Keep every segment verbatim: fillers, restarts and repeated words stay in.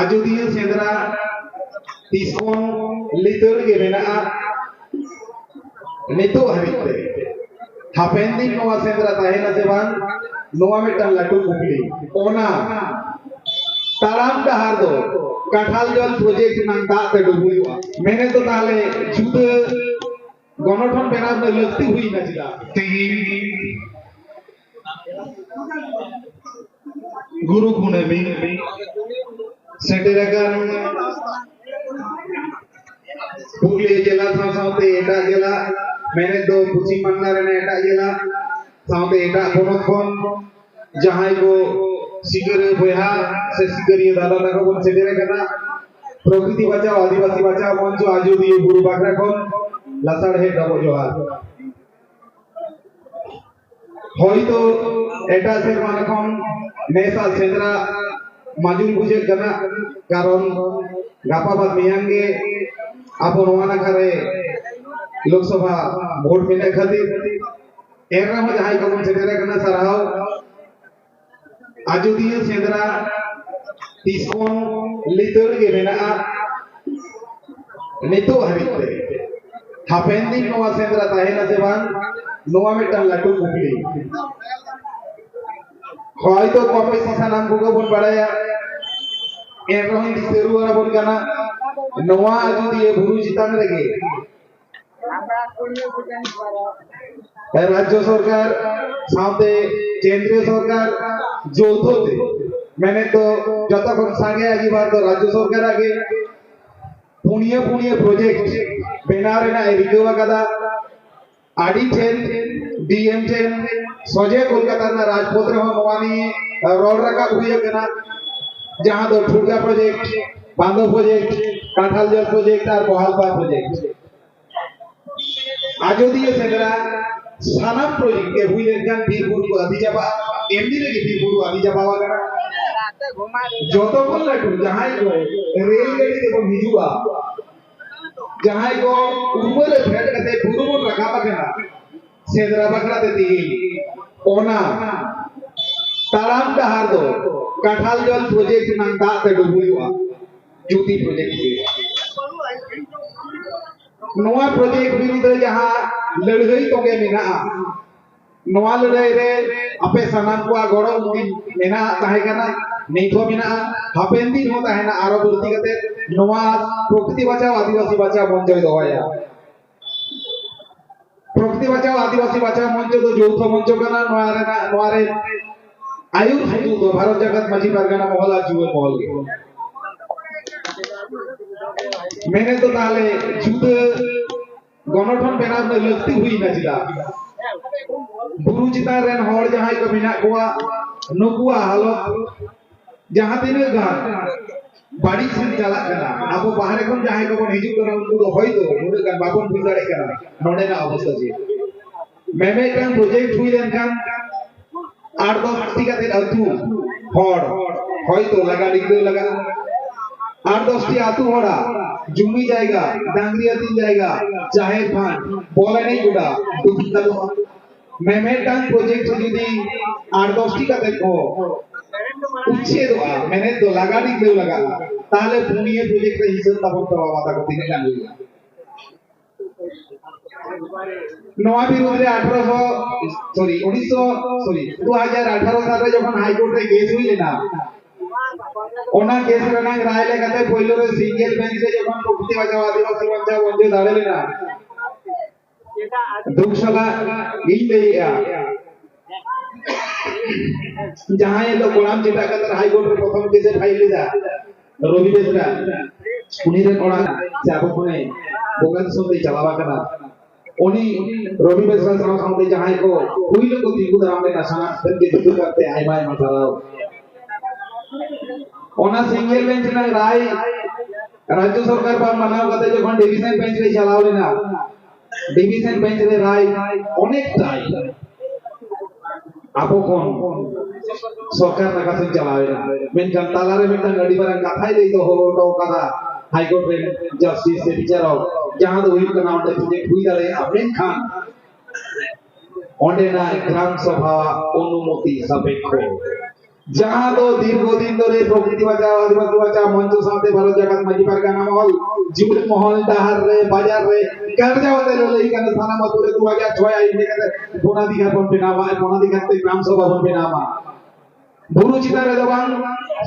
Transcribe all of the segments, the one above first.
ᱟᱡᱚᱫᱤᱭᱟᱹ ᱥᱮᱸᱫᱽᱨᱟ ᱛᱤᱥ ᱠᱷᱚᱱ ᱞᱤᱛᱟᱹᱲ ᱜᱮ ᱢᱮᱱᱟᱜᱼᱟ ᱱᱤᱛᱚᱜ ᱦᱟᱹᱵᱤᱡ ᱛᱮ? ᱦᱟᱯᱮᱱ ᱫᱤᱱ ᱱᱚᱣᱟ ᱥᱮᱸᱫᱽᱨᱟ ᱛᱟᱦᱮᱱᱟ ᱥᱮ ᱵᱟᱝ, ᱱᱚᱣᱟ ᱢᱤᱫᱴᱟᱝ ᱞᱟᱹᱴᱩ ᱠᱩᱠᱞᱤ᱾ ᱚᱱᱟ ᱛᱟᱲᱟᱢ ᱰᱟᱦᱟᱨ ᱫᱚ ᱠᱟᱴᱷᱟᱞ ᱡᱚᱞ ᱯᱨᱚᱡᱮᱠᱴ ᱨᱮᱱᱟᱜ ᱫᱟᱜ ᱛᱮ ᱰᱩᱵᱩᱡᱚᱜᱼᱟ᱾ ᱢᱮᱱᱮᱫ ᱫᱚ ᱛᱟᱦᱞᱮ ᱡᱩᱫᱟᱹ ᱜᱚᱱᱚᱴᱷᱚᱱ ᱵᱮᱱᱟᱣ ᱨᱮᱱᱟᱜ ᱞᱟᱹᱠᱛᱤ ᱦᱩᱭᱱᱟ ᱪᱮᱫᱟᱜ? ᱛᱮᱦᱮᱧ ᱜᱩᱨᱩ ᱠᱩᱱᱟᱹᱢᱤ ᱥᱮᱴᱮᱨ ᱟᱠᱟᱱ ᱯᱩᱨᱩᱞᱤᱭᱟᱹ ᱡᱮᱞᱟ ᱥᱟᱶ ᱥᱟᱶᱛᱮ ᱮᱴᱟᱜ ᱡᱮᱞᱟ, ᱢᱮᱱᱮᱫ ᱫᱚ ᱯᱚᱪᱷᱤᱢ ᱵᱟᱝᱞᱟ ᱨᱮᱱᱟᱜ ᱮᱴᱟᱜ ᱡᱮᱞᱟ ᱥᱟᱶᱛᱮ ᱮᱴᱟᱜ ᱯᱚᱱᱚᱛ ᱠᱷᱚᱱ ᱡᱟᱦᱟᱸᱭ ᱠᱚ ᱥᱤᱠᱟᱹᱨᱤᱭᱟᱹ ᱵᱚᱭᱦᱟ ᱥᱮ ᱥᱤᱠᱟᱹᱨᱤᱭᱟᱹ ᱫᱟᱫᱟ ᱛᱟᱠᱚ ᱵᱚᱱ ᱥᱮᱴᱮᱨ ᱟᱠᱟᱱᱟ, ᱯᱨᱚᱠᱨᱤᱛᱤ ᱵᱟᱧᱪᱟᱣ ᱟᱹᱫᱤᱵᱟᱹᱥᱤ ᱵᱟᱧᱪᱟᱣ ᱢᱚᱧᱪᱚ ᱟᱡᱚᱫᱤᱭᱟᱹ ᱵᱩᱨᱩ ᱵᱟᱠᱷᱨᱟ ᱠᱷᱚᱱ ᱞᱟᱥᱟᱲᱦᱮᱫ ᱰᱚᱵᱚᱜ ᱡᱚᱦᱟᱨ᱾ ᱦᱚᱭᱛᱚ ᱮᱴᱟᱜ ᱥᱮᱨᱢᱟ ᱠᱷᱚᱱ ᱱᱮᱥᱟᱜ ᱥᱮᱸᱫᱽᱨᱟ ᱢᱟᱡᱩᱞ ᱵᱩᱡᱷᱟᱹᱜ ᱠᱟᱱᱟ, ᱠᱟᱨᱚᱱ ᱜᱟᱯᱟ ᱵᱟᱫ ᱢᱮᱭᱟᱝ ᱜᱮ ᱟᱵᱚ ᱱᱚᱣᱟ ᱱᱟᱠᱷᱟ ᱨᱮ ᱞᱳᱠᱥᱚᱵᱷᱟ ᱵᱷᱳᱴ ᱢᱮᱱᱟᱜ ᱠᱷᱟᱹᱛᱤᱨ᱾ ᱮᱱ ᱨᱮᱦᱚᱸ ᱡᱟᱦᱟᱸᱭ ᱠᱚᱵᱚᱱ ᱥᱮᱴᱮᱨ ᱟᱠᱟᱱᱟ, ᱥᱟᱨᱦᱟᱣ᱾ ᱟᱡᱚᱫᱤᱭᱟᱹ ᱥᱮᱸᱫᱽᱨᱟ ᱛᱤᱥ ᱠᱷᱚᱱ ᱞᱤᱛᱟᱹᱲ ᱜᱮ ᱢᱮᱱᱟᱜᱼᱟ ᱱᱤᱛᱚᱜ ᱦᱟᱹᱵᱤᱡ ᱛᱮ? ᱦᱟᱯᱮᱱ ᱫᱤᱱ ᱱᱚᱣᱟ ᱥᱮᱸᱫᱽᱨᱟ ᱛᱟᱦᱮᱱᱟ ᱥᱮ ᱵᱟᱝ, ᱱᱚᱣᱟ ᱢᱤᱫᱴᱟᱝ ᱞᱟᱹᱴᱩ ᱠᱩᱠᱞᱤ᱾ ᱦᱚᱭᱛᱚ ᱠᱚᱢ ᱵᱮᱥᱤ ᱥᱟᱱᱟᱢ ᱠᱚᱜᱮ ᱵᱚᱱ ᱵᱟᱲᱟᱭᱟ, ᱮᱱ ᱨᱮᱦᱚᱸᱧ ᱫᱤᱥᱟᱹ ᱨᱩᱣᱟᱹᱲ ᱟᱵᱚᱱ ᱠᱟᱱᱟ, ᱱᱚᱣᱟ ᱟᱡᱚᱫᱤᱭᱟᱹ ᱵᱩᱨᱩ ᱪᱮᱛᱟᱱ ᱨᱮᱜᱮ ᱨᱟᱡᱽᱡᱚ ᱥᱚᱨᱠᱟᱨ ᱥᱟᱶᱛᱮ ᱠᱮᱱᱫᱨᱤᱭᱚ ᱥᱚᱨᱠᱟᱨ ᱡᱳᱣᱛᱷᱚ ᱛᱮ, ᱢᱮᱱᱮᱫ ᱫᱚ ᱡᱚᱛᱚ ᱠᱷᱚᱱ ᱥᱟᱸᱜᱮ ᱟᱹᱜᱤᱵᱷᱟᱨ ᱫᱚ ᱨᱟᱡᱽᱡᱚ ᱥᱚᱨᱠᱟᱨᱟᱜ ᱜᱮ, ᱯᱩᱱᱭᱟᱹ ᱯᱩᱱᱭᱟᱹ ᱯᱨᱚᱡᱮᱠᱴ ᱵᱮᱱᱟᱣ ᱨᱮᱱᱟᱜ ᱮ ᱨᱤᱠᱟᱹ ᱟᱠᱟᱫᱟ᱾ ᱟᱹᱰᱤ ᱴᱷᱮᱱ, ᱰᱤ ᱮᱢ ᱴᱷᱮᱱ, ᱥᱚᱡᱷᱮ ᱠᱳᱞᱠᱟᱛᱟ ᱨᱮᱱᱟᱜ ᱨᱟᱡᱽᱯᱚᱛᱷ ᱨᱮᱦᱚᱸ ᱱᱚᱣᱟ ᱱᱤᱭᱮ ᱨᱚᱲ ᱨᱟᱠᱟᱵ ᱦᱩᱭ ᱟᱠᱟᱱᱟ, ᱡᱟᱦᱟᱸ ᱫᱚ ᱴᱷᱩᱲᱜᱟ ᱯᱨᱚᱡᱮᱠᱴ, ᱵᱟᱸᱫᱚ ᱯᱨᱚᱡᱮᱠᱴ, ᱠᱟᱸᱴᱷᱟᱞ ᱡᱚᱞ ᱯᱨᱚᱡᱮᱠᱴ ᱟᱨ ᱵᱚᱦᱟᱞᱯᱟ ᱯᱨᱚᱡᱮᱠᱴ᱾ ᱟᱡᱚᱫᱤᱭᱟᱹ ᱥᱮᱸᱫᱽᱨᱟ ᱥᱟᱱᱟᱢ ᱯᱨᱚᱡᱮᱠᱴ ᱜᱮ ᱦᱩᱭ ᱞᱮᱱᱠᱷᱟᱱ ᱵᱤᱨ ᱵᱩᱨᱩ ᱠᱚ ᱟᱹᱫᱷᱤ ᱪᱟᱵᱟᱜᱼᱟ, ᱮᱢᱱᱤ ᱨᱮᱜᱮ ᱵᱤᱨ ᱵᱩᱨᱩ ᱟᱹᱫᱷᱤ ᱪᱟᱵᱟ ᱟᱠᱟᱱᱟ᱾ ᱡᱚᱛᱚ ᱠᱷᱚᱱ ᱞᱟᱹᱴᱩ ᱡᱟᱦᱟᱸᱭ ᱠᱚ ᱨᱮᱞ ᱜᱟᱹᱰᱤ ᱛᱮᱵᱚᱱ ᱦᱤᱡᱩᱜᱼᱟ, ᱡᱟᱦᱟᱸᱭ ᱠᱚ ᱩᱨᱢᱟᱹ ᱨᱮ ᱯᱷᱮᱰ ᱠᱟᱛᱮ ᱵᱩᱨᱩ ᱵᱚᱱ ᱨᱟᱠᱟᱵ ᱟᱠᱟᱱᱟ ᱥᱮᱸᱫᱽᱨᱟ ᱵᱟᱠᱷᱨᱟ ᱛᱮ ᱛᱮᱦᱮᱧ, ᱚᱱᱟ ᱛᱟᱲᱟᱢ ᱰᱟᱦᱟᱨ ᱫᱚ ᱠᱟᱴᱷᱟᱞ ᱡᱚᱞ ᱯᱨᱚᱡᱮᱠᱴ ᱨᱮᱱᱟᱜ ᱫᱟᱜ ᱛᱮ ᱰᱩᱵᱩᱡᱚᱜᱼᱟ, ᱡᱩᱫᱤ ᱯᱨᱚᱡᱮᱠᱴ ᱦᱩᱭᱩᱜᱼᱟ᱾ ᱱᱚᱣᱟ ᱯᱨᱚᱡᱮᱠᱴ ᱵᱤᱨᱩᱫᱷ ᱨᱮ ᱡᱟᱦᱟᱸ ᱞᱟᱹᱲᱦᱟᱹᱭ ᱛᱚᱸᱜᱮ ᱢᱮᱱᱟᱜᱼᱟ, ᱱᱚᱣᱟ ᱞᱟᱹᱲᱦᱟᱹᱭ ᱨᱮ ᱟᱯᱮ ᱥᱟᱱᱟᱢ ᱠᱚᱣᱟᱜ ᱜᱚᱲᱚ ᱩᱱᱫᱤᱱ ᱢᱮᱱᱟᱜ ᱛᱟᱦᱮᱸ ᱠᱟᱱᱟ, ᱱᱤᱛ ᱦᱚᱸ ᱢᱮᱱᱟᱜᱼᱟ, ᱦᱟᱯᱮᱱ ᱫᱤᱱ ᱦᱚᱸ ᱛᱟᱦᱮᱱᱟ᱾ ᱟᱨᱚ ᱵᱟᱹᱲᱛᱤ ᱠᱟᱛᱮ ᱱᱚᱣᱟ ᱯᱨᱚᱠᱨᱤᱛᱤ ᱵᱟᱪᱟᱣ ᱟᱹᱫᱤᱵᱟᱹᱥᱤ ᱵᱟᱪᱟᱣ ᱢᱚᱧᱪᱚᱭ ᱫᱚᱦᱚᱭᱟ᱾ ᱯᱨᱚᱠᱨᱤᱛᱤ ᱵᱟᱪᱟᱣ ᱟᱹᱫᱤᱵᱟᱹᱥᱤ ᱵᱟᱪᱟᱣ ᱢᱚᱧᱪᱚ ᱫᱚ ᱡᱳᱣᱛᱷᱚ ᱢᱚᱧᱪᱚ ᱠᱟᱱᱟ᱾ ᱱᱚᱣᱟ ᱨᱮᱱᱟᱜ, ᱱᱚᱣᱟ ᱨᱮ ᱟᱭᱩᱨ ᱥᱩᱛᱩᱜ ᱫᱚ ᱵᱷᱟᱨᱚᱛ ᱡᱟᱠᱟᱛ ᱢᱟᱹᱡᱷᱤ ᱯᱟᱨᱜᱟᱱᱟ ᱢᱚᱦᱚᱞ ᱟᱨ ᱡᱩᱣᱟᱹᱱ ᱢᱚᱦᱚᱞ ᱜᱮ᱾ ᱢᱮᱱᱮᱫ ᱫᱚ ᱛᱟᱦᱞᱮ ᱡᱩᱫᱟᱹ ᱜᱚᱱᱚᱴᱷᱚᱱ ᱵᱮᱱᱟᱣ ᱨᱮᱱᱟᱜ ᱞᱟᱹᱠᱛᱤ ᱦᱩᱭᱱᱟ᱾ ᱪᱮᱫᱟᱜ? ᱵᱩᱨᱩ ᱪᱮᱛᱟᱱ ᱨᱮᱱ ᱦᱚᱲ ᱡᱟᱦᱟᱸᱭ ᱠᱚ ᱢᱮᱱᱟᱜ ᱠᱚᱣᱟ, ᱱᱩᱠᱩᱣᱟᱜ ᱦᱟᱞᱚᱛ ᱡᱟᱦᱟᱸ ᱛᱤᱱᱟᱹᱜ ᱜᱟᱱ ᱵᱟᱹᱲᱤᱡ ᱥᱮᱫ ᱪᱟᱞᱟᱜ ᱠᱟᱱᱟ, ᱟᱵᱚ ᱵᱟᱦᱨᱮ ᱠᱷᱚᱱ ᱡᱟᱦᱟᱸᱭ ᱠᱚᱵᱚᱱ ᱦᱤᱡᱩᱜ ᱠᱟᱱᱟ, ᱩᱱᱠᱩ ᱫᱚ ᱦᱚᱭᱛᱳ ᱩᱱᱟᱹᱜ ᱜᱟᱱ ᱵᱟᱵᱚᱱ ᱵᱩᱡᱽ ᱫᱟᱲᱮᱭᱟᱜ ᱠᱟᱱᱟ ᱱᱚᱰᱮᱱᱟᱜ ᱚᱵᱚᱥᱛᱟ ᱪᱮᱫ᱾ ᱢᱮᱢᱮᱫᱴᱟᱝ ᱯᱨᱚᱡᱮᱠᱴ ᱦᱩᱭ ᱞᱮᱱᱠᱷᱟᱱ ᱟᱴ ᱫᱚᱥ ᱴᱤ ᱠᱟᱛᱮ ᱟᱹᱛᱩ ᱦᱚᱲ ᱦᱚᱭᱛᱳ ᱞᱟᱜᱟ ᱰᱤᱜᱽᱨᱟᱹᱣ ᱞᱟᱜᱟᱜᱼᱟ᱾ ᱟᱴ ᱫᱚᱥ ᱴᱤ ᱟᱹᱛᱩ ᱦᱚᱲᱟᱜ ᱡᱩᱢᱤ ᱡᱟᱭᱜᱟ, ᱰᱟᱝᱨᱤ ᱟᱹᱛᱤᱧ ᱡᱟᱭᱜᱟ, ᱡᱟᱦᱮᱨ ᱛᱷᱟᱱ, ᱵᱚᱞ ᱮᱱᱮᱡ ᱜᱚᱰᱟ ᱰᱩᱵᱩᱡ ᱜᱟᱱᱚᱜᱼᱟ᱾ ᱢᱮᱢᱮᱫᱴᱟᱝ ᱯᱨᱚᱡᱮᱠᱴ ᱡᱩᱫᱤ ᱟᱴ ᱫᱚᱥ ᱴᱤ ᱠᱟᱛᱮ ᱠᱚ ᱩᱪᱪᱷᱮᱫᱚᱜᱼᱟ, ᱢᱮᱱᱮᱫ ᱫᱚ ᱞᱟᱜᱟ ᱰᱤᱜᱽᱨᱟᱹᱣ ᱞᱟᱜᱟᱜᱼᱟ, ᱛᱟᱦᱞᱮ ᱯᱩᱱᱭᱟᱹ ᱯᱨᱚᱡᱮᱠᱴ ᱨᱮ ᱦᱤᱥᱟᱹᱵ ᱛᱟᱵᱚᱱ ᱯᱮ ᱵᱟᱵᱟ ᱛᱟᱠᱚ ᱛᱤᱱᱟᱹᱜ ᱜᱟᱱ ᱦᱩᱭᱩᱜᱼᱟ᱾ ᱱᱚᱣᱟ ᱵᱤᱨᱩᱫᱷ ᱨᱮ ᱟᱴᱷᱨᱚᱥᱚ, ᱥᱚᱨᱤ, ᱩᱱᱤᱥᱥᱚ, ᱥᱚᱨᱤ, ᱫᱩ ᱦᱟᱡᱟᱨ ᱟᱴᱷᱟᱨᱚ ᱥᱟᱞ ᱨᱮ ᱡᱚᱠᱷᱚᱱ ᱦᱟᱭ ᱠᱳᱨᱴ ᱨᱮ ᱠᱮᱥ ᱦᱩᱭ ᱞᱮᱱᱟ, ᱚᱱᱟ ᱠᱮᱥ ᱨᱮᱱᱟᱜ ᱨᱟᱭ ᱞᱮᱠᱟᱛᱮ ᱯᱳᱭᱞᱳ ᱨᱮ ᱥᱤᱝᱜᱮᱞ ᱵᱮᱧᱪ ᱨᱮ ᱡᱚᱠᱷᱚᱱ ᱯᱨᱚᱠᱨᱤᱛᱤ ᱵᱟᱪᱟᱣ ᱟᱹᱫᱤᱵᱟᱹᱥᱤ ᱵᱟᱧᱪᱟᱣ ᱢᱚᱧᱪᱚ ᱫᱟᱲᱮ ᱞᱮᱱᱟ, ᱫᱩᱠ ᱥᱟᱞᱟᱜ ᱤᱧ ᱞᱟᱹᱭᱮᱜᱼᱟ, ᱡᱟᱦᱟᱸᱭ ᱦᱤᱞᱳᱜ ᱠᱚᱲᱟᱢ ᱪᱮᱴᱟᱜ ᱠᱟᱛᱮ ᱦᱟᱭ ᱠᱳᱨᱴ ᱨᱮ ᱯᱨᱚᱛᱷᱚᱢ ᱠᱮᱥ ᱮ ᱯᱷᱟᱭᱤᱞ ᱞᱮᱫᱟ, ᱨᱚᱵᱤ ᱵᱮᱥᱨᱟ, ᱩᱱᱤ ᱨᱮᱱ ᱚᱲᱟᱜ ᱥᱮ ᱟᱵᱚ ᱠᱷᱚᱱᱮ ᱵᱚᱸᱜᱟ ᱫᱤᱥᱚᱢ ᱛᱮᱭ ᱪᱟᱞᱟᱣ ᱟᱠᱟᱱᱟ᱾ ᱩᱱᱤ ᱨᱚᱵᱤ ᱵᱮᱥᱨᱟ ᱥᱟᱶ ᱥᱟᱶᱛᱮ ᱡᱟᱦᱟᱸᱭ ᱠᱚ ᱯᱩᱭᱞᱩ ᱠᱚ ᱛᱤᱸᱜᱩ ᱫᱟᱨᱟᱢ ᱞᱮᱱᱟ, ᱥᱟᱱᱟᱢ ᱴᱷᱮᱱ ᱜᱮ ᱡᱩᱛᱩ ᱠᱟᱛᱮ ᱟᱭᱢᱟ ᱟᱭᱢᱟ ᱥᱟᱨᱦᱟᱣ᱾ ᱚᱱᱟ ᱥᱤᱝᱜᱮᱞ ᱵᱮᱧᱪ ᱨᱮᱱᱟᱜ ᱨᱟᱭ ᱨᱟᱡᱽᱡᱚ ᱥᱚᱨᱠᱟᱨ ᱵᱟᱝ ᱢᱟᱱᱟᱣ ᱠᱟᱛᱮ ᱡᱚᱠᱷᱚᱱ ᱰᱤᱵᱤᱥᱚᱱ ᱵᱮᱧᱪ ᱨᱮ ᱪᱟᱞᱟᱣ ᱞᱮᱱᱟ, ᱰᱤᱵᱤᱥᱚᱱ ᱵᱮᱧᱪ ᱨᱮ ᱨᱟᱭ ᱚᱱᱮᱠᱴᱟᱭ ᱟᱵᱚ ᱠᱷᱚᱱ ᱥᱚᱨᱠᱟᱨ ᱱᱟᱠᱷᱟ ᱥᱮᱫ ᱪᱟᱞᱟᱣ ᱮᱱᱟ᱾ ᱢᱮᱱᱠᱷᱟᱱ ᱛᱟᱞᱟᱨᱮ ᱢᱤᱫᱴᱟᱝ ᱟᱹᱰᱤ ᱢᱟᱨᱟᱝ ᱠᱟᱛᱷᱟᱭ ᱞᱟᱹᱭ ᱫᱚᱦᱚ ᱦᱚᱴᱚ ᱠᱟᱫᱟ ᱦᱟᱭ ᱠᱳᱨᱴ ᱨᱮᱱ ᱡᱟᱥᱴᱤᱥ ᱥᱮ ᱵᱤᱪᱟᱨᱚᱠ, ᱡᱟᱦᱟᱸ ᱫᱚ ᱦᱩᱭᱩᱜ ᱠᱟᱱᱟ ᱚᱸᱰᱮ ᱯᱨᱚᱡᱮᱠᱴ ᱦᱩᱭ ᱫᱟᱲᱮᱭᱟᱜᱼᱟ, ᱢᱮᱱᱠᱷᱟᱱ ᱚᱸᱰᱮᱱᱟᱜ ᱜᱨᱟᱢ ᱥᱚᱵᱷᱟ ᱚᱱᱩᱢᱚᱛᱤ ᱥᱟᱯᱮᱠᱷᱚ, ᱡᱟᱦᱟᱸ ᱫᱚ ᱫᱤᱨᱜᱷᱚ ᱫᱤᱱ ᱫᱷᱚᱨᱮ ᱯᱨᱚᱠᱨᱤᱛᱤ ᱵᱟᱧᱪᱟᱣ, ᱟᱹᱫᱤᱵᱟᱹᱥᱤ ᱵᱟᱧᱪᱟᱣ ᱢᱚᱧᱪᱚ ᱥᱟᱶᱛᱮ ᱵᱷᱟᱨᱚᱛ ᱡᱟᱠᱟᱛ ᱢᱟᱹᱡᱷᱤ ᱯᱟᱨᱜᱟᱱᱟ ᱢᱚᱦᱚᱞ, ᱡᱩᱢᱤᱫ ᱢᱚᱦᱚᱞ, ᱰᱟᱦᱟᱨ ᱨᱮ, ᱵᱟᱡᱟᱨ ᱨᱮ ᱜᱟᱨᱡᱟᱣ ᱟᱛᱮ ᱞᱟᱹᱞᱟᱹᱭ ᱠᱟᱱᱟ, ᱥᱟᱱᱟᱢ ᱟᱹᱛᱩ ᱨᱮ ᱫᱩ ᱦᱟᱡᱟᱨ ᱪᱷᱚᱭ ᱟᱭᱤᱱ ᱞᱮᱠᱟᱛᱮ ᱵᱚᱱᱟᱫᱷᱤᱠᱟᱨ ᱵᱚᱱ ᱵᱮᱱᱟᱣᱟ, ᱵᱚᱱᱟᱫᱷᱤᱠᱟᱨ ᱛᱮ ᱜᱨᱟᱢ ᱥᱚᱵᱷᱟ ᱵᱚᱱ ᱵᱮᱱᱟᱣᱟ᱾ ᱵᱩᱨᱩ ᱪᱮᱛᱟᱱ ᱨᱮᱫᱚ ᱵᱟᱝ,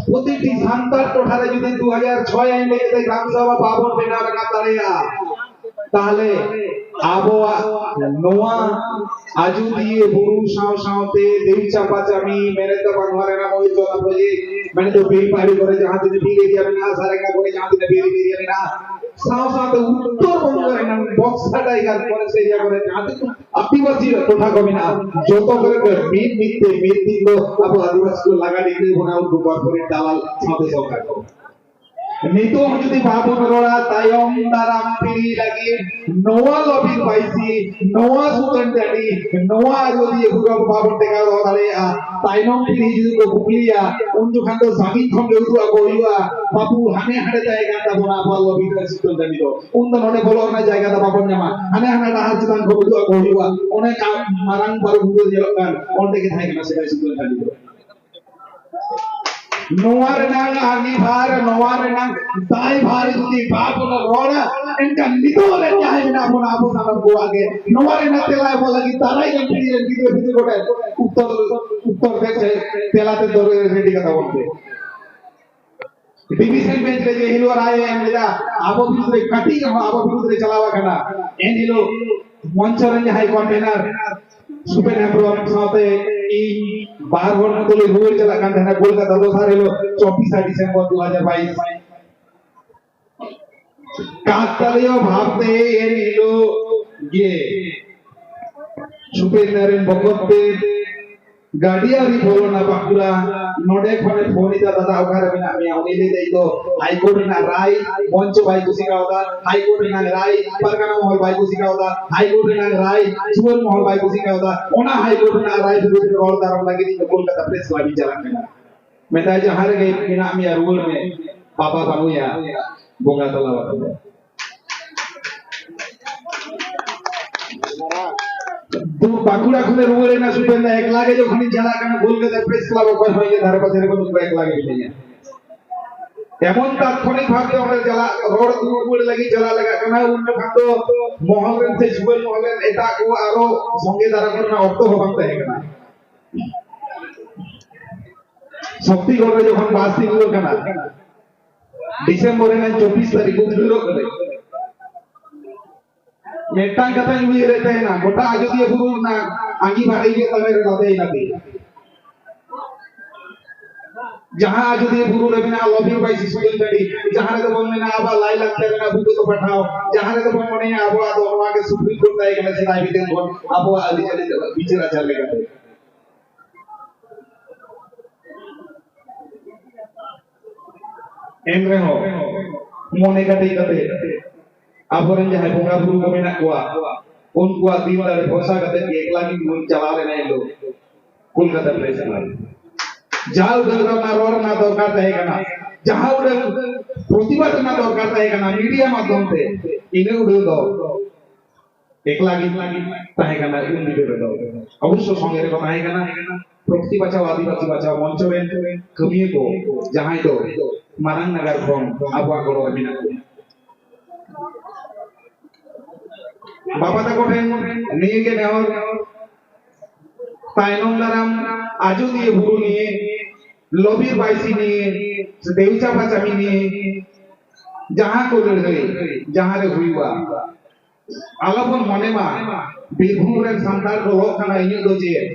ᱯᱨᱚᱛᱤᱴᱤ ᱥᱟᱱᱛᱟᱲ ᱴᱚᱴᱷᱟ ᱨᱮ ᱡᱩᱫᱤ ᱫᱩ ᱦᱟᱡᱟᱨ ᱪᱷᱚᱭ ᱟᱭᱤᱱ ᱞᱮᱠᱟᱛᱮ ᱜᱨᱟᱢ ᱥᱚᱵᱷᱟ ᱵᱟᱵᱚᱱ ᱵᱮᱱᱟᱣ ᱨᱟᱠᱟᱵ ᱫᱟᱲᱮᱭᱟᱜᱼᱟ, ᱛᱟᱦᱞᱮ ᱟᱵᱚᱣᱟᱜ ᱱᱚᱣᱟ ᱟᱡᱚᱫᱤᱭᱟᱹ ᱵᱩᱨᱩ ᱥᱟᱶ ᱥᱟᱶᱛᱮ ᱫᱮᱣ ᱪᱟᱯᱟ ᱪᱟᱢᱤ, ᱢᱮᱱᱮᱫ ᱫᱚ ᱵᱟᱱᱣᱟ ᱨᱮᱱᱟᱜ ᱢᱚᱭᱩᱨ ᱛᱚᱞᱟ ᱯᱨᱚᱡᱮᱠᱴ, ᱢᱮᱱᱮᱫ ᱫᱚ ᱵᱤᱨ ᱯᱟᱦᱟᱲᱤ ᱠᱚᱨᱮ ᱡᱟᱦᱟᱸ ᱛᱤᱱᱟᱹᱜ ᱵᱤᱨ ᱮᱨᱤᱭᱟ ᱢᱮᱱᱟᱜᱼᱟ, ᱥᱟᱨᱮᱝᱜᱟ ᱠᱚᱨᱮ ᱡᱟᱦᱟᱸ ᱛᱤᱱᱟᱹᱜ ᱵᱤᱨ ᱮᱨᱤᱭᱟ ᱢᱮᱱᱟᱜᱼᱟ, ᱥᱟᱶ ᱥᱟᱶᱛᱮ ᱩᱛᱛᱚᱨ ᱵᱚᱝᱜᱚ ᱨᱮᱱᱟᱜ ᱵᱚᱠᱥᱟ ᱴᱟᱭᱜᱟᱨ ᱯᱷᱚᱨᱮᱥᱴ ᱮᱨᱤᱭᱟ ᱠᱚᱨᱮ ᱡᱟᱦᱟᱸ ᱛᱤᱱᱟᱹᱜ ᱟᱹᱫᱤᱵᱟᱹᱥᱤ ᱴᱚᱴᱷᱟ ᱠᱚ ᱢᱮᱱᱟᱜᱼᱟ, ᱡᱚᱛᱚ ᱠᱚᱨᱮ ᱜᱮ ᱢᱤᱫ ᱢᱤᱫ ᱛᱮ ᱢᱤᱫ ᱫᱤᱱ ᱫᱚ ᱟᱵᱚ ᱟᱹᱫᱤᱵᱟᱹᱥᱤ ᱠᱚ ᱞᱟᱜᱟ ᱰᱤᱜᱽᱨᱤ ᱵᱚᱱᱟ ᱩᱱᱠᱩ ᱠᱚᱨᱯᱳᱨᱮᱴ ᱫᱟᱞᱟᱞ ᱥᱟᱶᱛᱮ ᱥᱚᱨᱠᱟᱨ ᱠᱚ᱾ ᱱᱤᱛᱚᱜ ᱡᱩᱫᱤ ᱵᱟᱵᱚᱱ ᱨᱚᱲᱟ, ᱛᱟᱭᱚᱢ ᱫᱟᱨᱟᱢ ᱯᱤᱲᱦᱤ ᱞᱟᱹᱜᱤᱫ ᱱᱚᱣᱟ ᱞᱚᱵᱤᱨ ᱵᱟᱹᱭᱥᱤ, ᱱᱚᱣᱟ ᱥᱩᱛᱟᱹᱱ ᱴᱟᱺᱰᱤ, ᱱᱚᱣᱟ ᱟᱡᱚᱫᱤᱭᱟᱹ ᱵᱩᱨᱩ ᱟᱵᱚ ᱵᱟᱵᱚᱱ ᱴᱮᱠᱟᱣ ᱫᱚᱦᱚ ᱫᱟᱲᱮᱭᱟᱜᱼᱟ᱾ ᱛᱟᱭᱱᱚᱢ ᱯᱤᱲᱦᱤ ᱡᱩᱫᱤ ᱠᱚ ᱠᱩᱠᱞᱤᱭᱟ, ᱩᱱ ᱡᱚᱠᱷᱟᱱ ᱫᱚ ᱥᱟᱺᱜᱤᱧ ᱠᱷᱚᱱ ᱜᱮ ᱩᱫᱩᱜ ᱟᱠᱚ ᱦᱩᱭᱩᱜᱼᱟ, ᱵᱟᱹᱵᱩ, ᱦᱟᱱᱮ ᱦᱟᱸᱰᱮ ᱛᱟᱦᱮᱸ ᱠᱟᱱ ᱛᱟᱵᱚᱱᱟ ᱟᱵᱚᱣᱟᱜ ᱞᱚᱵᱤᱨ ᱥᱩᱛᱟᱹᱱ ᱴᱟᱺᱰᱤ ᱫᱚ᱾ ᱩᱱ ᱫᱚ ᱱᱚᱰᱮ ᱵᱚᱞᱚ ᱨᱮᱱᱟᱜ ᱡᱟᱭᱜᱟ ᱫᱚ ᱵᱟᱵᱚᱱ ᱧᱟᱢᱟ᱾ ᱦᱟᱱᱮ ᱦᱟᱱᱟ ᱰᱟᱦᱟᱨ ᱪᱮᱛᱟᱱ ᱠᱷᱚᱱ ᱩᱫᱩᱜ ᱟᱠᱚ ᱦᱩᱭᱩᱜᱼᱟ, ᱚᱱᱮ ᱠᱟ-, ᱢᱟᱨᱟᱝ ᱵᱟᱨᱚ ᱵᱩᱴᱟᱹ ᱧᱮᱞᱚᱜ ᱠᱟᱱ, ᱚᱸᱰᱮ ᱜᱮ ᱛᱟᱦᱮᱸ ᱠᱟᱱᱟ ᱥᱮᱫᱟᱭ ᱥᱩᱛᱟᱹᱱ ᱴᱟᱺᱰᱤ ᱫᱚ᱾ ᱱᱚᱣᱟ ᱨᱮᱱᱟᱜ ᱟᱸᱜᱤᱵᱷᱟᱨ, ᱱᱚᱣᱟ ᱨᱮᱱᱟᱜ ᱫᱟᱭᱵᱷᱟᱨ ᱡᱩᱫᱤ ᱵᱟᱵᱚᱱ ᱨᱚᱲᱟ, ᱮᱱᱠᱷᱟᱱ ᱱᱤᱛᱚᱜ ᱨᱮ ᱡᱟᱦᱟᱸᱭ ᱢᱮᱱᱟᱜ ᱵᱚᱱᱟ ᱟᱵᱚ ᱥᱟᱱᱟᱢ ᱠᱚᱣᱟᱜ ᱜᱮ, ᱱᱚᱣᱟ ᱨᱮᱱᱟᱜ ᱛᱮᱞᱟ ᱮᱢᱚᱜ ᱞᱟᱹᱜᱤᱫ ᱫᱟᱨᱟᱭ ᱠᱟᱱ ᱯᱤᱲᱦᱤ ᱨᱮᱱ ᱜᱤᱫᱽᱨᱟᱹ ᱯᱤᱫᱽᱨᱟᱹ ᱠᱚᱴᱷᱮᱱ ᱩᱛᱛᱚᱨ, ᱩᱛᱛᱚᱨ ᱛᱮ ᱛᱮᱞᱟ ᱛᱮ ᱫᱚ ᱨᱮᱰᱤ ᱠᱟᱛᱟ ᱵᱚᱱ ᱯᱮ᱾ ᱰᱤᱵᱷᱤᱡᱚᱱ ᱵᱮᱧᱪ ᱨᱮ ᱡᱮ ᱦᱤᱞᱳᱜ ᱨᱟᱭ ᱮ ᱮᱢ ᱞᱮᱫᱟ, ᱟᱵᱚ ᱵᱤᱨᱩᱫᱷ ᱨᱮ ᱠᱟᱹᱴᱤᱡ ᱨᱮᱦᱚᱸ ᱟᱵᱚ ᱵᱤᱨᱩᱫᱷ ᱨᱮ ᱪᱟᱞᱟᱣ ᱟᱠᱟᱱᱟ᱾ ᱮᱱ ᱦᱤᱞᱳᱜ ᱢᱚᱧᱪᱚ ᱨᱮᱱ ᱡᱟᱦᱟᱸᱭ ᱠᱚᱱᱵᱷᱮᱱᱟᱨ ᱥᱩᱯᱮᱱ ᱦᱮᱢᱵᱨᱚᱢ ᱥᱟᱶᱛᱮ ᱤᱧ ᱵᱟᱨ ᱦᱚᱲ ᱢᱚᱛᱚ ᱞᱮ ᱨᱩᱣᱟᱹᱲ ᱪᱟᱞᱟᱜ ᱠᱟᱱ ᱛᱟᱦᱮᱱᱟ ᱠᱳᱞᱠᱟᱛᱟ᱾ ᱫᱚᱥᱟᱨ ᱦᱤᱞᱳᱜ ᱪᱚᱵᱵᱤᱥᱟ ᱰᱤᱥᱮᱢᱵᱚᱨ ᱫᱩ ᱦᱟᱡᱟᱨ ᱵᱟᱭᱤᱥ᱾ ᱠᱟᱠᱛᱟᱞᱤᱭᱚ ᱵᱷᱟᱵᱽᱛᱮ ᱮᱱ ᱦᱤᱞᱳᱜ ᱜᱮ ᱥᱩᱯᱮᱱ ᱨᱮᱱ ᱵᱚᱠᱚᱛ ᱛᱮ ᱜᱟᱹᱰᱤ ᱟᱹᱣᱨᱤ ᱵᱚᱞᱚᱱᱟ ᱵᱟᱸᱠᱩᱲᱟ, ᱱᱚᱰᱮ ᱠᱷᱚᱱᱮ ᱯᱷᱳᱱ ᱮᱫᱟ, "ᱫᱟᱫᱟ ᱚᱠᱟᱨᱮ ᱢᱮᱱᱟᱜ ᱢᱮᱭᱟ?" ᱩᱱᱤ ᱞᱟᱹᱭ ᱫᱟ, "ᱤᱧ ᱫᱚ ᱦᱟᱭᱠᱳᱨᱴ ᱨᱮᱱᱟᱜ ᱨᱟᱭ ᱢᱚᱧᱪᱚ ᱵᱟᱭ ᱠᱩᱥᱤ ᱠᱟᱣᱫᱟ, ᱦᱟᱭᱠᱳᱨᱴ ᱨᱮᱱᱟᱜ ᱨᱟᱭ ᱯᱟᱨᱜᱟᱱᱟ ᱢᱚᱦᱚᱞ ᱵᱟᱭ ᱠᱩᱥᱤ ᱠᱟᱣᱫᱟ, ᱦᱟᱭᱠᱳᱨᱴ ᱨᱮᱱᱟᱜ ᱨᱟᱭ ᱡᱩᱣᱟᱹᱱ ᱢᱚᱦᱚᱞ ᱵᱟᱭ ᱠᱩᱥᱤ ᱠᱟᱣᱫᱟ, ᱚᱱᱟ ᱦᱟᱭᱠᱳᱨᱴ ᱨᱮᱱᱟᱜ ᱨᱟᱭ ᱵᱤᱨᱩᱫᱷ ᱨᱮ ᱨᱚᱲ ᱫᱟᱨᱟᱢ ᱞᱟᱹᱜᱤᱫ ᱤᱧ ᱫᱚ ᱠᱳᱞᱠᱟᱛᱟ ᱯᱨᱮᱥ ᱠᱞᱟᱵ ᱤᱧ ᱪᱟᱞᱟᱜ ᱠᱟᱱᱟ᱾" ᱢᱮᱛᱟᱭ, "ᱡᱟᱦᱟᱸ ᱨᱮᱜᱮ ᱢᱮᱱᱟᱜ ᱢᱮᱭᱟ, ᱨᱩᱣᱟᱹᱲ ᱢᱮ, ᱵᱟᱵᱟ ᱵᱟᱹᱱᱩᱭᱟ, ᱵᱚᱸᱜᱟ ᱛᱟᱞᱟ ᱟᱠᱟᱱᱟ᱾" ᱫᱩ-, ᱵᱟᱸᱠᱩᱲᱟ ᱠᱷᱚᱱᱮ ᱨᱩᱣᱟᱹᱲ ᱮᱱᱟ ᱥᱩᱯᱮᱱ ᱫᱟ, ᱮᱠᱞᱟ ᱜᱮ ᱡᱚᱠᱷᱚᱱᱤᱧ ᱪᱟᱞᱟᱜ ᱠᱟᱱᱟ ᱠᱳᱞᱠᱟᱛᱟ ᱯᱨᱮᱥ ᱠᱞᱟᱵᱽ, ᱚᱠᱚᱭ ᱦᱚᱸ ᱤᱧᱟᱹᱜ ᱫᱷᱟᱨᱮ ᱯᱟᱥᱮ ᱨᱮ ᱵᱟᱹᱱᱩᱜ ᱠᱚᱣᱟ, ᱮᱠᱞᱟ ᱜᱮ ᱢᱤᱱᱟᱹᱧᱟ᱾ ᱮᱢᱚᱱ ᱛᱟᱛᱠᱷᱚᱱᱤᱠ ᱵᱷᱟᱵᱽᱛᱮ ᱚᱸᱰᱮ ᱪᱟᱞᱟᱜ, ᱨᱚᱲ ᱫᱩᱲᱩᱵ ᱨᱩᱣᱟᱹᱲ ᱞᱟᱹᱜᱤᱫ ᱪᱟᱞᱟᱜ ᱞᱟᱜᱟᱜ ᱠᱟᱱᱟ, ᱩᱱ ᱡᱚᱠᱷᱟᱱ ᱫᱚ ᱢᱚᱦᱚᱞ ᱨᱮᱱ ᱥᱮ ᱡᱩᱣᱟᱹᱱ ᱢᱚᱦᱚᱞ ᱨᱮᱱ ᱮᱴᱟᱜ ᱠᱚ ᱟᱨᱚ ᱥᱚᱸᱜᱮ ᱫᱟᱨᱟ ᱠᱚᱨᱮᱱᱟᱜ ᱚᱠᱛᱚ ᱦᱚᱸ ᱵᱟᱝ ᱛᱟᱦᱮᱸ ᱠᱟᱱᱟ᱾ ᱥᱚᱠᱛᱤᱜᱚᱲ ᱨᱮ ᱡᱚᱠᱷᱚᱱ ᱵᱟᱥ ᱛᱤᱸᱜᱩ ᱟᱠᱟᱱᱟ, ᱰᱤᱥᱮᱢᱵᱚᱨ ᱨᱮᱱᱟᱜ ᱪᱚᱵᱵᱤᱥ ᱛᱟᱹᱨᱤᱠᱷ ᱩᱫᱽᱜᱟᱹᱨᱚᱜ ᱠᱟᱱᱟ᱾ ᱢᱤᱫᱴᱟᱝ ᱠᱟᱛᱷᱟᱧ ᱩᱭᱦᱟᱹᱨᱮᱫ ᱛᱟᱦᱮᱱᱟ, ᱜᱚᱴᱟ ᱟᱡᱚᱫᱤᱭᱟᱹ ᱵᱩᱨᱩ ᱨᱮᱱᱟᱜ ᱟᱸᱜᱤᱵᱷᱟᱨ ᱤᱧᱟᱹᱜ ᱛᱟᱞᱮ ᱨᱮ ᱞᱟᱫᱮᱭᱮᱱᱟ ᱛᱤᱧ᱾ ᱡᱟᱦᱟᱸ ᱟᱡᱚᱫᱤᱭᱟᱹ ᱵᱩᱨᱩ ᱨᱮ ᱢᱮᱱᱟᱜᱼᱟ ᱞᱚᱵᱤᱨ ᱵᱟᱭᱥᱤ ᱥᱩᱛᱟᱹᱢ ᱴᱟᱺᱰᱤ, ᱡᱟᱦᱟᱸ ᱨᱮᱫᱚ ᱵᱚᱱ ᱢᱮᱱᱟ ᱟᱵᱚᱣᱟᱜ ᱞᱟᱭᱼᱞᱟᱠᱪᱟᱨ ᱨᱮᱱᱟᱜ ᱵᱩᱠᱟᱹ ᱛᱚᱯᱟ ᱴᱷᱟᱶ, ᱡᱟᱦᱟᱸ ᱨᱮᱫᱚ ᱵᱚᱱ ᱢᱚᱱᱮᱭᱟ ᱟᱵᱚᱣᱟᱜ ᱫᱚ ᱱᱚᱣᱟ ᱜᱮ ᱥᱩᱯᱨᱤᱢ ᱠᱳᱨᱴ ᱛᱟᱦᱮᱸ ᱠᱟᱱᱟ ᱥᱮᱫᱟᱭ ᱵᱤᱫᱟᱹᱞ ᱠᱷᱚᱱ ᱟᱵᱚᱣᱟᱜ ᱟᱹᱨᱤᱪᱟᱹᱞᱤ ᱵᱤᱪᱟᱹᱨ ᱟᱪᱟᱨ ᱞᱮᱠᱟᱛᱮ᱾ ᱮᱱ ᱨᱮᱦᱚᱸ ᱢᱚᱱᱮ ᱠᱟᱹᱴᱤᱡ ᱠᱟᱛᱮ ᱟᱵᱚᱨᱮᱱ ᱡᱟᱦᱟᱸᱭ ᱵᱚᱸᱜᱟ ᱵᱩᱨᱩ ᱠᱚ ᱢᱮᱱᱟᱜ ᱠᱚᱣᱟ, ᱩᱱᱠᱩᱣᱟᱜ ᱫᱤᱞ ᱫᱟᱲᱮ ᱵᱷᱚᱨᱥᱟ ᱠᱟᱛᱮ ᱜᱮ ᱮᱠᱞᱟ ᱜᱮ ᱵᱚᱱ ᱪᱟᱞᱟᱣ ᱞᱮᱱᱟ ᱮᱱ ᱦᱤᱞᱳᱜ ᱠᱳᱞᱠᱟᱛᱟ ᱯᱨᱮᱥ ᱠᱞᱟᱵᱽ᱾ ᱡᱟ ᱩᱰᱟᱹᱝ ᱨᱮᱱᱟᱜ ᱨᱚᱲ ᱨᱮᱱᱟᱜ ᱫᱚᱨᱠᱟᱨ ᱛᱟᱦᱮᱸ ᱠᱟᱱᱟ, ᱡᱟᱦᱟᱸ ᱩᱰᱟᱹᱝ ᱯᱨᱚᱛᱤᱵᱟᱫ ᱨᱮᱱᱟᱜ ᱫᱚᱨᱠᱟᱨ ᱛᱟᱦᱮᱸ ᱠᱟᱱᱟ ᱢᱤᱰᱤᱭᱟ ᱢᱟᱫᱽᱫᱷᱚᱢ ᱛᱮ, ᱤᱱᱟᱹ ᱩᱰᱟᱹᱝ ᱫᱚ ᱮᱠᱞᱟ ᱜᱮ ᱛᱟᱦᱮᱸ ᱠᱟᱱᱟ ᱩᱱ ᱵᱤᱫᱟᱹᱞ ᱨᱮᱫᱚ᱾ ᱚᱵᱚᱥᱥᱚ ᱥᱚᱸᱜᱮ ᱨᱮᱠᱚ ᱛᱟᱦᱮᱸ ᱠᱟᱱᱟ ᱯᱨᱚᱠᱛᱤ ᱵᱟᱪᱷᱟᱣ, ᱟᱹᱫᱤᱵᱟᱹᱥᱤ ᱵᱟᱪᱷᱟᱣ ᱢᱚᱧᱪᱚ ᱨᱮᱱ ᱠᱟᱹᱢᱤᱭᱟᱹ ᱠᱚ, ᱡᱟᱦᱟᱸᱭ ᱫᱚ ᱢᱟᱨᱟᱝ ᱱᱟᱜᱟᱨ ᱠᱷᱚᱱ ᱟᱵᱚᱣᱟᱜ ᱜᱚᱲᱚ ᱨᱮ ᱢᱮᱱᱟᱜ ᱠᱚᱣᱟ᱾ ᱵᱟᱵᱟ ᱛᱟᱠᱚ ᱴᱷᱮᱱ ᱱᱤᱭᱟᱹ ᱜᱮ ᱱᱮᱦᱚᱨ, ᱛᱟᱭᱱᱚᱢ ᱫᱟᱨᱟᱢ ᱟᱡᱚᱫᱤᱭᱟᱹ ᱵᱩᱨᱩ ᱱᱤᱭᱮ, ᱞᱚᱵᱤᱨ ᱵᱟᱭᱥᱤ ᱱᱤᱭᱮ, ᱫᱮᱣᱪᱟ ᱯᱟᱪᱟᱢᱤ ᱱᱤᱭᱮ ᱡᱟᱦᱟᱸ ᱠᱚ ᱞᱟᱹᱲᱦᱟᱹᱭ ᱡᱟᱦᱟᱸ ᱨᱮ ᱦᱩᱭᱩᱜᱼᱟ, ᱟᱞᱚᱵᱚᱱ ᱢᱚᱱᱮ ᱢᱟ ᱵᱤᱨᱵᱷᱩᱢ ᱨᱮᱱ ᱥᱟᱱᱛᱟᱲ ᱠᱚ ᱞᱚᱜ ᱠᱟᱱᱟ ᱤᱧᱟᱹᱜ ᱫᱚ ᱪᱮᱫ?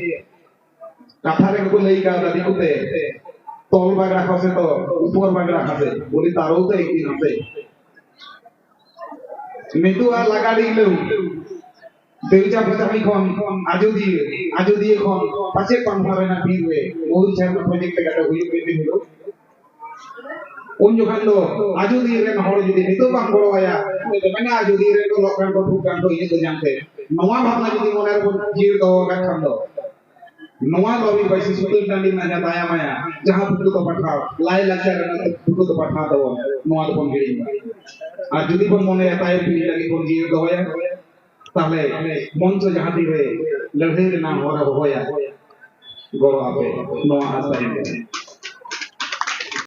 ᱠᱟᱛᱷᱟ ᱨᱮᱜᱮ ᱠᱚ ᱞᱟᱹᱭ ᱠᱟᱣᱫᱟ ᱫᱤᱠᱩᱛᱮ, "ᱛᱚᱞ ᱵᱟᱜᱽᱲᱟ ᱠᱷᱚᱥᱮ ᱛᱚ ᱩᱯᱚᱨ ᱵᱟᱜᱽᱲᱟ ᱠᱷᱚᱥᱮ, ᱵᱚᱞᱤ ᱛᱟᱨᱚ ᱛᱮ ᱮᱠ ᱫᱤᱱ ᱦᱚᱸᱥᱮ᱾" ᱱᱤᱛᱚᱜ ᱟᱨ ᱞᱟᱜᱟ ᱰᱤᱜᱽᱞᱟᱹᱣ ᱵᱮᱣᱡᱟ ᱯᱚᱪᱟᱢᱤ ᱠᱷᱚᱱ ᱟᱡᱚᱫᱤᱭᱟᱹ, ᱟᱡᱚᱫᱤᱭᱟᱹ ᱠᱷᱚᱱ ᱯᱟᱪᱮᱫ ᱯᱟᱱᱛᱷᱟ ᱨᱮᱱᱟᱜ ᱵᱤᱨ ᱨᱮ ᱢᱚᱭᱩᱨ ᱡᱷᱟᱨᱱᱟ ᱯᱨᱚᱡᱮᱠᱴ ᱞᱮᱠᱟᱛᱮ ᱦᱩᱭᱩᱜ ᱢᱤᱫ ᱫᱤᱱ ᱦᱤᱞᱳᱜ᱾ ᱩᱱ ᱡᱚᱠᱷᱟᱱ ᱫᱚ ᱟᱡᱚᱫᱤᱭᱟᱹ ᱨᱮᱱ ᱦᱚᱲ ᱡᱩᱫᱤ ᱱᱤᱛᱚᱜ ᱵᱟᱢ ᱜᱚᱲᱚ ᱟᱭᱟ, ᱩᱱᱤ ᱫᱚ ᱢᱮᱱᱟ ᱟᱡᱚᱫᱤᱭᱟᱹ ᱨᱮᱱ ᱫᱚ ᱞᱚᱜ ᱠᱟᱱ ᱠᱚ, ᱴᱷᱩᱠ ᱠᱟᱱ ᱠᱚ, ᱤᱧᱟᱹᱜ ᱫᱚ ᱧᱟᱢ ᱛᱮ᱾ ᱱᱚᱣᱟ ᱵᱷᱟᱵᱽᱱᱟ ᱡᱩᱫᱤ ᱢᱚᱱᱮ ᱨᱮᱵᱚᱱ ᱡᱤᱭᱟᱹᱲ ᱫᱚᱦᱚ ᱟᱠᱟᱫ ᱠᱷᱟᱱ ᱫᱚ, ᱱᱚᱣᱟ ᱫᱚ ᱟᱹᱵᱤᱱ ᱵᱟᱭᱥᱤ ᱥᱩᱛᱟᱹᱢ ᱴᱟᱺᱰᱤ ᱨᱮᱱᱟᱜ ᱡᱟᱦᱟᱸ ᱫᱟᱭᱟ ᱢᱟᱭᱟ, ᱡᱟᱦᱟᱸ ᱵᱩᱠᱟᱹ ᱛᱚᱯᱟ ᱴᱷᱟᱶ, ᱞᱟᱭ ᱞᱟᱠᱪᱟᱨ ᱨᱮᱱᱟᱜ ᱵᱩᱠᱟᱹ ᱛᱚᱯᱟ ᱴᱷᱟᱶ ᱛᱟᱵᱚᱱ, ᱱᱚᱣᱟ ᱫᱚᱵᱚᱱ ᱦᱤᱲᱤᱧ ᱢᱟ᱾ ᱟᱨ ᱡᱩᱫᱤ ᱵᱚᱱ ᱢᱚᱱᱮᱭᱟ ᱛᱟᱭᱚᱢ ᱯᱤᱲᱦᱤ ᱞᱟᱹᱜᱤᱫ ᱵᱚᱱ ᱡᱤᱭᱟᱹᱲ ᱫᱚᱦᱚᱭᱟ, ᱛᱟᱦᱞᱮ ᱢᱚᱧᱪᱚ ᱡᱟᱦᱟᱸ ᱛᱤᱨᱮ ᱞᱟᱹᱲᱦᱟᱹᱭ ᱨᱮᱱᱟᱜ ᱦᱚᱨ ᱮ ᱦᱚᱦᱚᱭᱟ, ᱜᱚᱲᱚ ᱟᱯᱮ, ᱱᱚᱣᱟ ᱟᱥᱟ ᱦᱮᱱᱟᱜᱼᱟ᱾